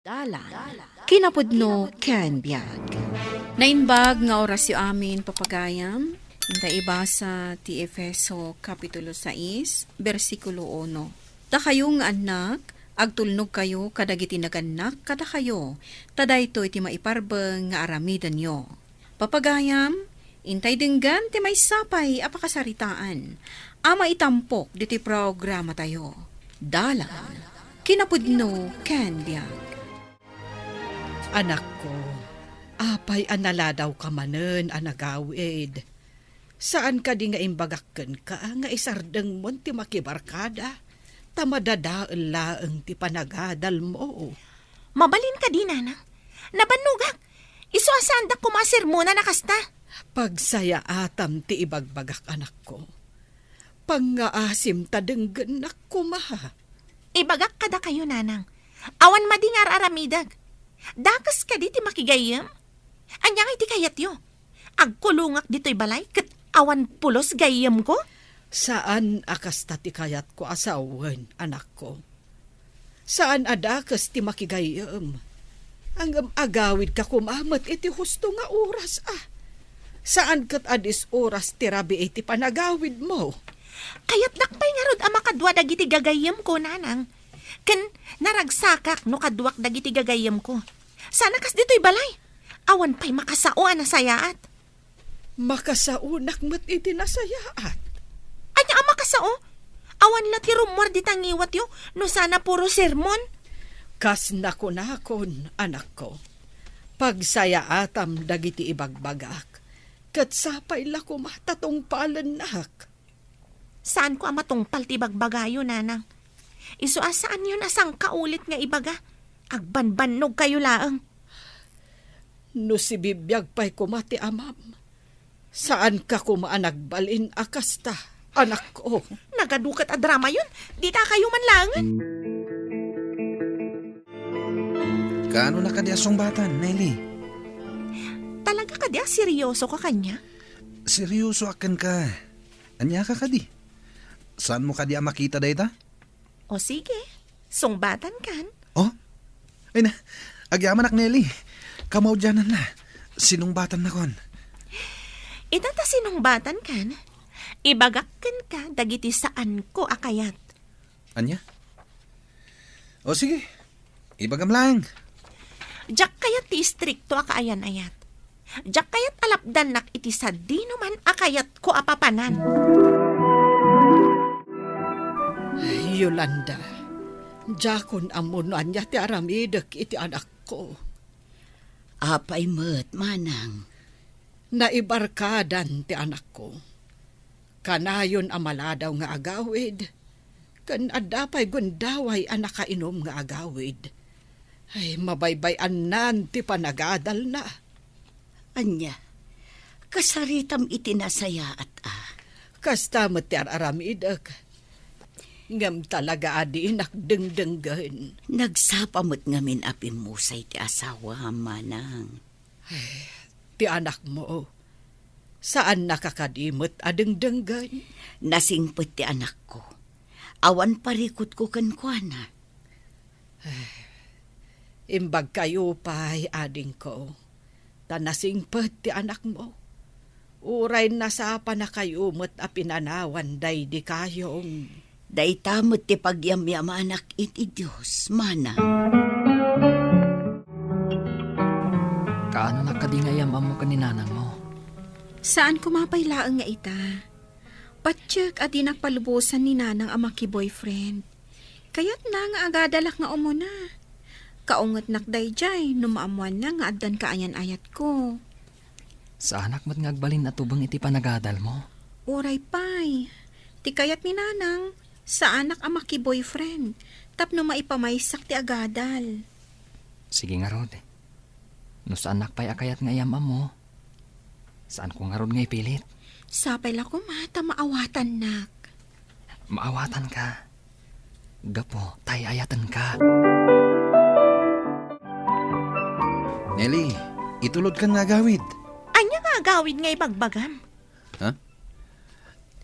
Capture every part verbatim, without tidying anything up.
Dalan, kinapudno ken biag. Naimbag nga orasyo amin, papagayam. Inta ibasa ti Efeso Kapitulo sais, bersikulo uno. Dakayo nga annak, agtulnogkayo kadagiti nagannak kadakayo, ta daytoy ti maiparbeng nga aramidenyo. Papagayam, intay denggen ti maysa pay a pakasaritaan a maitampok ditoy programatayo. Dalan, kinapudno ken biag. Anakko, apay a naladawka manen a nagawid? Saan kadi nga imbagak kenka nga isardengmon ti makibarkada, ta madadael laeng ti panagadalmo? Mabalin kadi, Nanang? Nabannogak. Isu a saandak koma a sermonan a kasta. Pagsayaatam ti ibagbagak, anakko. Pangngaasim ta denggennak koma. Ibagak kadakayo, Nanang. Awan madi nga ar-aramidek. Dakes kadi ti makigayyem? Ania ngay ti kayatyo? Agkulongak ditoy balay ket awan pulos gayyemko? Saan a kasta ti kayatko a sawen, anakko. Saan a dakes ti makigayyem. Ngem agawidka koma met iti husto nga oras, a. Saan ket a dis-oras ti rabii ti panagawidmo. Kayatnak pay ngarud a makadua dagiti gagayyemko, Nanang. Ken naragsakak no kaduak dagiti gagayyemko. Saan a kas ditoy balay. Awan pay makasao a nasayaat. Makasaonak met iti nasayaat. Ania a makasao? Awan la ti rummuar dita ngiwatyo no saan a puro sermon. Kas nakunakon, anakko, pagsayaatam dagiti ibagbagak, ket sapay la koma ta tungpalennak. Saanko a matungpal ti ibagbagayo, Nanang. Isu a saanyon a sangkaulit nga ibaga, agbanbannogkayo laeng. No sibibiag pay koma ti amam, saanka koma a nagbalin a kasta, anakko. Nagadu ket a dramayon, dita kayo man laengen. Kaano na kadi a sungbatan, Nelly? Talaga kadi a seryoso ka kanya? Seryoso a kenka. Ania ka kadi? Saan mo kadi a makita dayta? O sige, sungbatan kan. Oh? Ay na, agyamanak, Nelly. Kamaudiananna. Sinungbatan nakon. Ita ta sinungbatan kan, ibagak kenka dagiti saanko a kayat. Ania? O sige, ibagam lang. Diak kayat ti istrikto a kaayan-ayat. Diak kayat a lapdannak iti sadinoman a kayatko a papanan. Yolanda, diakon ammo no ania ti aramidek iti anakko. Apay met, manang? Naibarkadan ti anakko. Kanayon a maladaw nga agawid, ken adda pay gundaway a nakainom nga agawid. Ay, mabaybay-annan ti panagadalna. Ania, kasaritam iti nasayaat a? Kasta met ti ar-aramidek. Ngem talaga a dinak dengdenggen. Nagsapa met ngamin a pimmusay ti asawam, manang. Ay, ti anakmo, saannaka kadi met a dengdenggen? Nasingpet ti anakko. Awan parikutko kenkuana. Ay, imbagkayo pay, adingko, ta nasingpet ti anakmo. Uray nasapanakayo met a pinanawan daydi kayong. Dayta met ti pagyamyamanak iti Dios, manang. Kaano na kadi nga iyam-ammo ken ni nanangmo? Saan koma pay laeng nga ita. Patiek a dinak palubosan ni nanang a maki-boyfriend. Kayatna nga agadalak nga umuna. Kaungetnak daydiay no maammoanna nga addan kaayan-ayatko. Saanak met nga agbalin a tubeng iti panagadalmo. Uray pay. Ti kayat ni nanang, saanak a maki-boyfriend tapno maipamaysak ti agadal. Sige ngarud. No saanak pay a kayat nga iyam-ammo, saanko ngarud nga ipilit. Sapay la koma ta maawatannak. Maawatanka. Gapu ta ay-ayatenka. Nelly, itulodkan nga agawid. Ania nga agawid nga ibagbagam? Ha?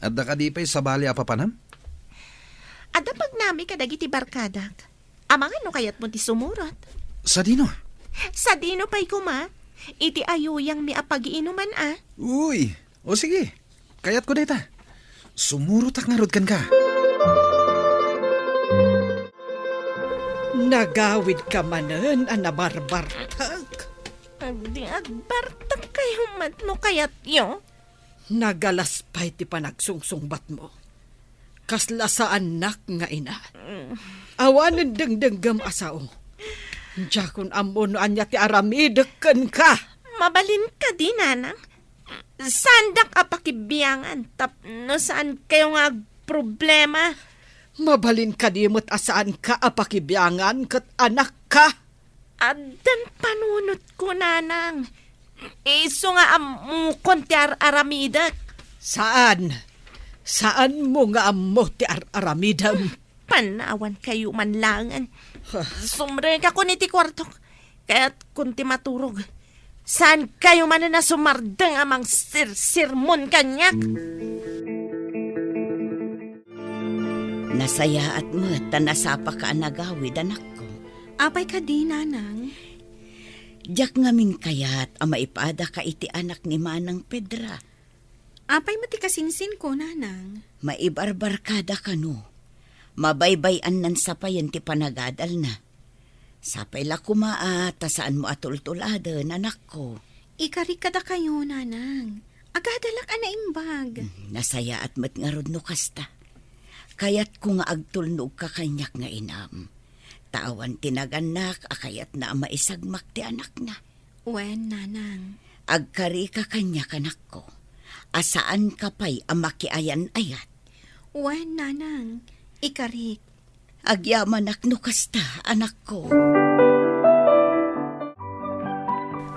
Adda kadi pay sabali a papanam? Adda pagnami kadagiti barkadak. Amangan no kayatmo ti sumurot. Sadino? Sadino pay koma? Iti ayuyangmi a pagiinuman a? Uy, o sige. Kayatko dayta. Sumurotak ngarud kenka. Nagawidka manen a nabarbartek. Agdi agbartek kayo met no kayatyo. Nagalas pay ti panagsungsungbatmo. Kasla saannak nga ina. Mm. Awanen dengdenggem a sao. Diakon ammo no ania ti aramidek kenka. Mabalin kadi, nanang? Saandak a pakibiangan tapno saan kayo nga agproblema. Mabalin kadi met a saanka a pakibiangan ket anakka? Addan panunotko, nanang. Isu nga ammokon ti ar-aramidek. Saan? Saanmo nga ammo ti ar-aramidem? Panawan kayo man langen. Huh. Sumrekakon iti kuartok. Kayatkon ti maturog. Saan kayo manen a sumardeng a mangsirsirmon kaniak? Nasayaat met ta nasapaka a nagawid, anakko. Apay kadi, nanang? Diak ngamin kayat a maipadaka iti anak ni Manang Pedra. Apay met ti kasinsinko, nanang? Maibarbarkada kano. Mabaybay-annan sapayen ti panagadalna. Sapay la koma a ta saanmo a tultuladen, anakko. Ikarik kadakayo, nanang. Agadalak a naimbag. Hmm, nasayaat met ngarud no kasta. Kayatko nga agtulnogka kaniak nga inam. Ta awan ti nagannak a kayatna a maisagmak ti anakna. Wen, nanang. Agkarika kaniak, anakko, a saanka pay a makiayan-ayat. Wen, nanang. Ikarik. Agyamanak no kasta, anakko.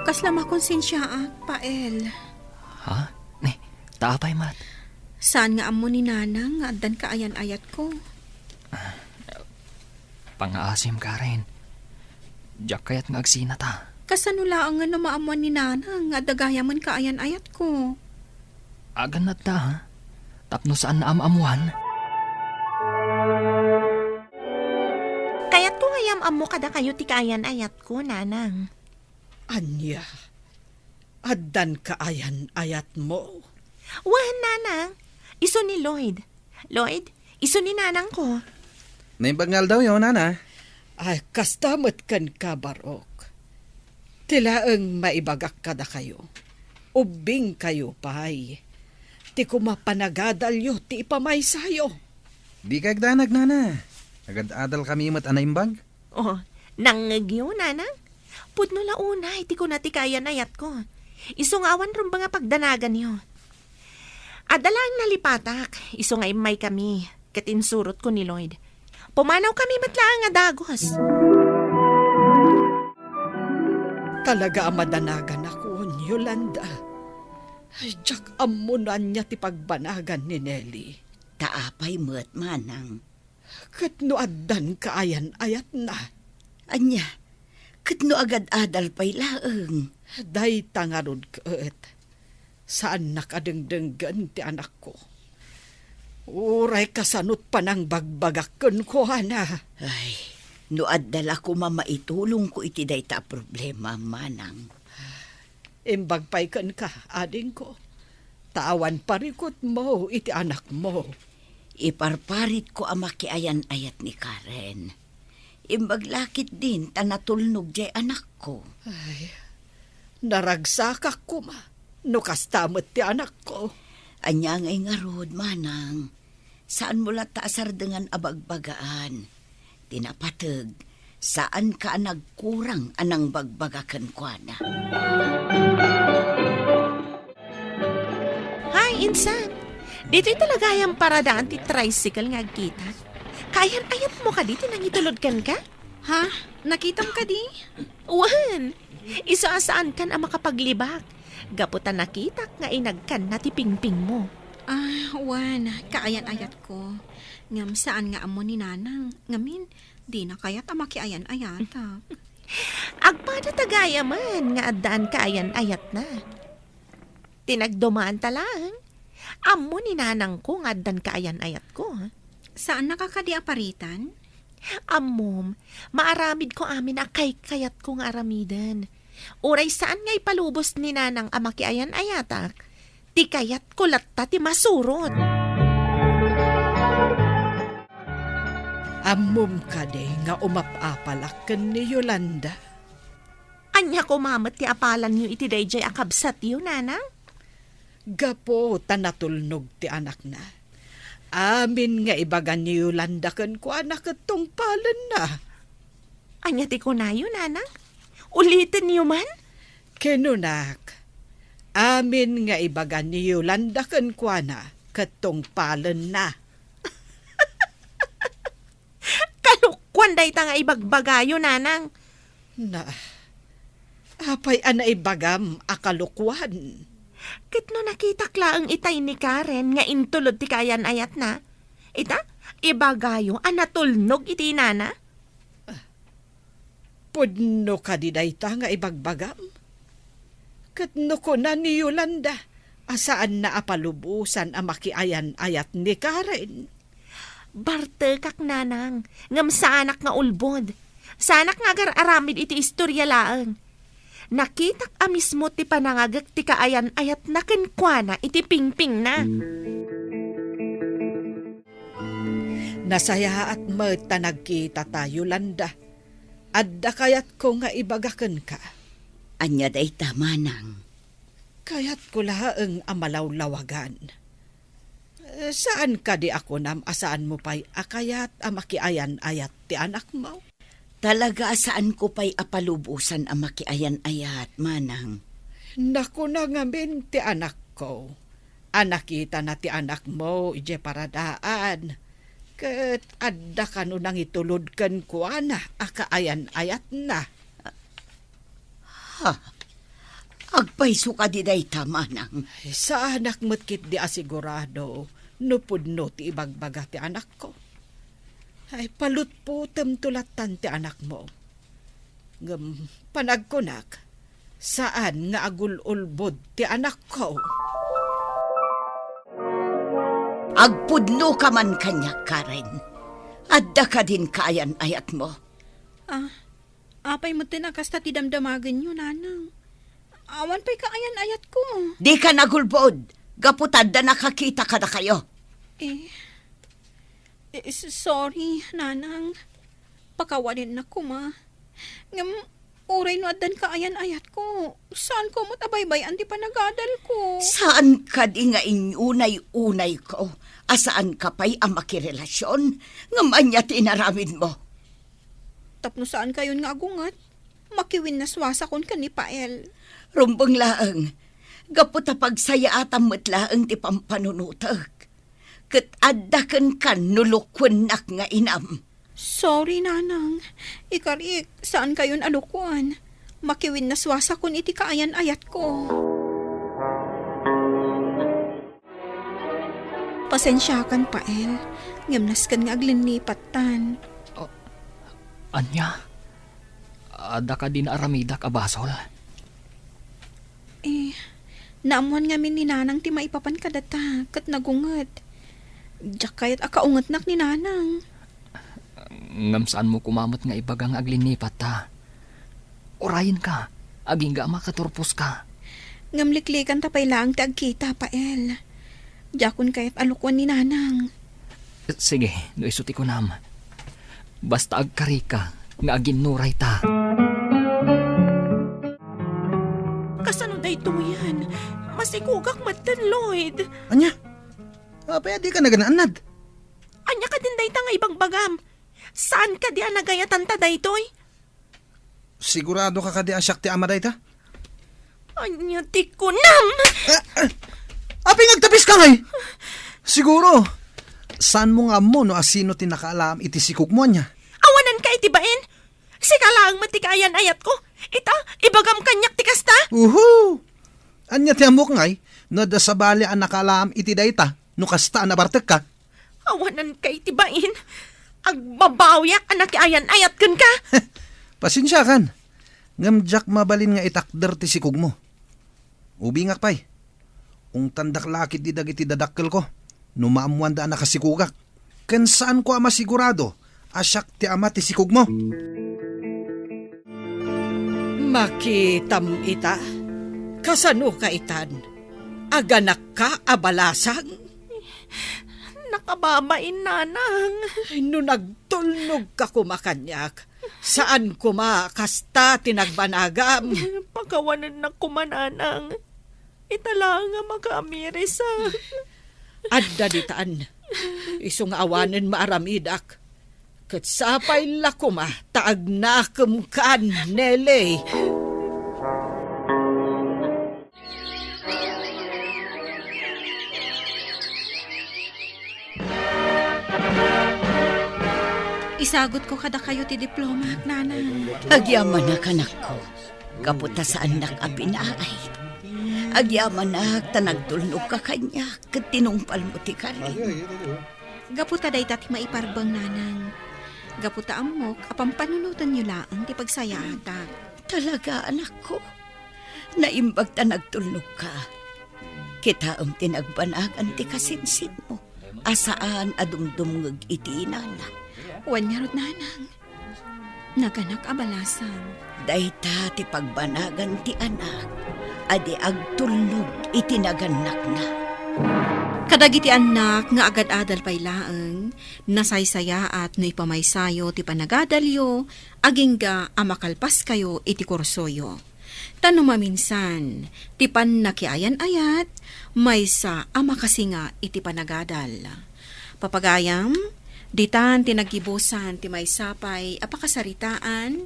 Kasla makonsensiaak, Pael. Ha? Ni, ta apay met? Saan nga ammo ni nanang nga addan kaayan-ayatko? Pangaasim, Karen. Diak kayat nga agsinata. Kasano laengen no maammuan ni nanang nga adda gayamen kaayan-ayatko? Agannadta, ha? Tapno saan na am-ammuan? Kayatko nga yam-ammo kadakayo ti kaayan-ayatko, nanang. Ania? Addan kaayan-ayatmo? Wen, nanang. Isu ni Lloyd. Lloyd, isu ni nanangko. Naimbag nga aldawyo, nana. Ay, kasta met kenka, Barok. Ti laeng maibagak kadakayo, ubbingkayo pay. Ti koma panagadalyo ti ipamaysayo. Dika agdanag, nana. Agad-adalkami met a naimbag. Oh, nangngegyo, nanang? Pudno la unay ti kuna ti kaayan-ayatko. Isu nga awan rumbeng a pagdanaganyo. Adda laeng nalipatak, isu nga immaykami, ket insurotko ni Lloyd. Pumanawkami met laeng a dagos. Talaga a madanaganak, Yolanda. Ay, diak ammo no ania ti pagbanagan ni Nelly. Ta apay met, manang? Ket no addan kaayan-ayatna? Ania? Ket no agad-adal pay laeng? Dayta ngarud ket, saannak a dengdenggen ti anakko. Uray kasanot panangbagbagak kenkuana. Ay, no adda la koma maitulongko iti dayta a problema, manang. Imbag pay kenka, adingko, ta awan parikutmo iti anakmo. Iparparitko a makiayan-ayat ni Karen. Imbag la ketdin ta natulnog diay anakko. Ay, naragsakak koma no kasta met ti anakko. Ania ngay ngarud, manang? Saanmo latta a sardengan a bagbagaan. Ti napateg, saanka a nagkurang a nangbagbaga kenkuana. Hay, insan! Ditoy talaga gayam paradaan ti tricycle nga agkita. Kaayan-ayatmo kadi ti nangitulod kenka? Ha? Nakitam kadi? Wen, isu a saankan a makapaglibak. Gapu ta nakitak nga inagkanna ti pingpingmo. Ah, wen, kaayan-ayatko. Ngem saan nga ammo ni nanang. Ngamin, dina kayat a makiayan-ayatak. Agpada ta gayamen nga addaan kaayan-ayatna. Tinagdumaan ta laeng. Ammo ni nanangko nga addan kaayan-ayatko. Saannaka kadi a paritan? Ammom, maaramidko amin a kaykayatko nga aramiden. Uray saan nga ipalubos ni Nanang a makiayan-ayatak, ti kayatko latta ti masurot. Ammom kadi nga umap-apalak ken ni Yolanda? Ania koma met ti apalanyo iti daydiay a kabsatyo, Nanang? Gapu ta natulnog ti anakna, amin nga ibaga ni Yolanda kenkuana ket tungpalenna. Ania ti kunayo, Nanang? Ulitenyo man? Kinunak, amin nga ibaga ni Yolanda kenkuana ket tungpalenna. Kalokuan dayta nga ibagbagayo, Nanang. Na, apay a naibagam a kalokuan? Ket no nakitak laeng itay ni Karen nga intulod ti kaayan-ayatna, ita, ibagayo a natulnog iti inana? Pudno kadi dayta nga ibagbagam? Ket no kuna ni Yolanda a saanna a palubosan a makiayan-ayat ni Karen? Bartekak, Nanang, ngem saanak nga ulbod. Saanak nga agar-aramid iti istorya laeng. Nakitak a mismo ti panangagek ti kaayan-ayatna kenkuana iti pingpingna. Nasayaat met ta nagkitata, Yolanda. Adda kayatko nga ibaga kenka. Ania dayta, Manang? Kayatko laeng a malawlawagan. Eh, saan kadi a kunam a saanmo pay a kayat a makiayan-ayat ti anakmo? Talaga a saanko pay a palubosan a makiayan-ayat, Manang. Nakuna ngamin ti anakko a nakitana ti anakmo idiay paradaan, ket adda kano nangitulod kenkuana a kaayan-ayatna. Ha? Agpayso kadi dayta, Manang? Saanak met ketdi a sigurado no pudno ti ibagbaga ti anakko. Ay, palutpotemto lattan ti anakmo. Ngem panagkunak, saan nga agul-ulbod ti anakko. Agpudno ka man kaniak, Karen. Adda kadin kaayan-ayatmo? Ah, apay met a kasta ti damdamagenyo, Nanang? Awan pay kaayan-ayatko. Dika nagulbod, gapu ta adda nakakita kadakayo. Eh, eh, s-, sorry, Nanang. Pakawalennak koma. Ngem, uray no addan kaayan-ayatko, saanko met a baybay-an ti panagadalko. Saan kadi nga inyunay-unayko a saanka pay a makirelasyon? Ngem ania ti inaramidmo? Tapno saankayon nga agunget, makiwinnaswasakon ken ni Pael. Rumbeng laeng, gapu ta pagsayaatam met laeng ti pampanunotek. Ket adda kenka no lukuennak nga inam. Sorry, Nanang. Ikarik, saankayon a lukuan. Makiwinnaswasakon iti kaayan-ayatko. Pasensiakan, Pael, ngem nasken nga aglinlipattan. Oh, ania? Adda kadi naaramidak a basol? Eh, naammoan ngamin ni Nanang ti maipapan kadata, ket nagunget. Diak kayat a kaungetnak ni Nanang. Ngem saanmo koma met nga ibaga nga aglinlipatta. Urayenka, agingga a makaturposka. Ngem liklikanta pay laeng ti agkita, Pael. Diakon kayat a lukuan ni Nanang. Sige, no isu ti kunam. Basta agkarika nga aginnurayta. Kasano daytoyen? Masikugak metten, Lloyd. Ania? Apay a dika nagan-annad? Ania kadin dayta nga ibagbagam? Saan kadi a nagayatanta daytoy? Sigurado ka kadi a siak ti ama dayta? Ania ti kunam? Ah, ah, apay nga agtapiska ngay? Siguro, saanmo nga ammo no asino ti nakaalaam iti sikogmo, ania? Awananka iti bain? Sika laeng met ti kaayan-ayatko. Ita, ibagam kaniak ti kasta? Uhu! Ania ti ammok ngay no adda sabali a nakaalaam iti dayta no kasta a nabartekka? Awananka iti bain. Agbabawiak a nakiayan-ayat kenka. Pasensiakan. Ngem diak mabalin nga itakder ti sikogmo. Ubingak pay. Ungtandak la ketdi dagiti dadakkelko no maammoanda a nakasikogak. Ken saanko a masigurado a siak ti ama ti sikogmo. Makitam ita, kasano ka itan? Aganakka a balasang? Nakababain, Nanang. Ay, no nagtulnogka koma kaniak, saan koma kasta ti nagbanagam. Pakawanennak koma, Nanang. Ita laeng a makaamiris, a. Adda ditan. Isu nga awanen maaramidak. Ket sapay la koma ta agnakemkan, Nelly. Isagutko kadakayo ti diplomak, Nanang. Agyamanak, anakko. Gapu ta saannak a pinaay. Agyamanak ta nagtulnogka kaniak ket tinungpalmo ti karim. Gapu ta dayta ti maiparbeng, Nanang. Gapu ta ammok a pampanunotenyo laeng ti pagsayaatak. Talaga, anakko? Naimbag ta nagtulnogka. Kitaem ti nagbanagan ti kasinsinmo a saan a dumdumngeg iti inana. Wen ngarud, Nanang. Naganak a balasang. Dayta ti pagbanagan ti anak a di agtulnog iti nagannakna. Kadagiti annak nga agad-adal pay laeng, nasaysayaat no ipamaysayo ti panagadalyo agingga a makalpaskayo iti kursoyo. Ta no maminsan, ti pannakiayan-ayat, maysa a makasinga iti panagadal. Papagayam, ditan ti naggibusan ti maysa pay a pakasaritaan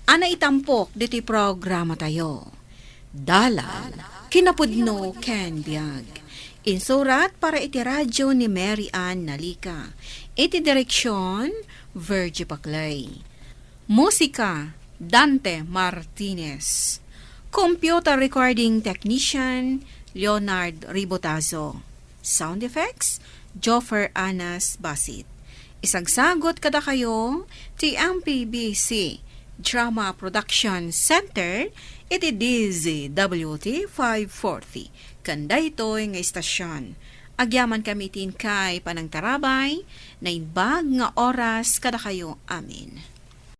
a naitampok ditoy programatayo. Dalan, kinapudno ken biag. Insurat para iti radyo ni Mary Ann Nalica. Iti direksyon, Virgie Paclay. Musika, Dante Martinez. Computer recording technician, Leonard Ribotazo. Sound effects, Joffer Anas Basit. Isagsagot kadakayo ti M P B C Drama Production Center iti D Z W T five forty. Ken daytoy nga istasyon, agyaman kami iti inkay panangtarabay, naimbag nga oras kadakayo amin.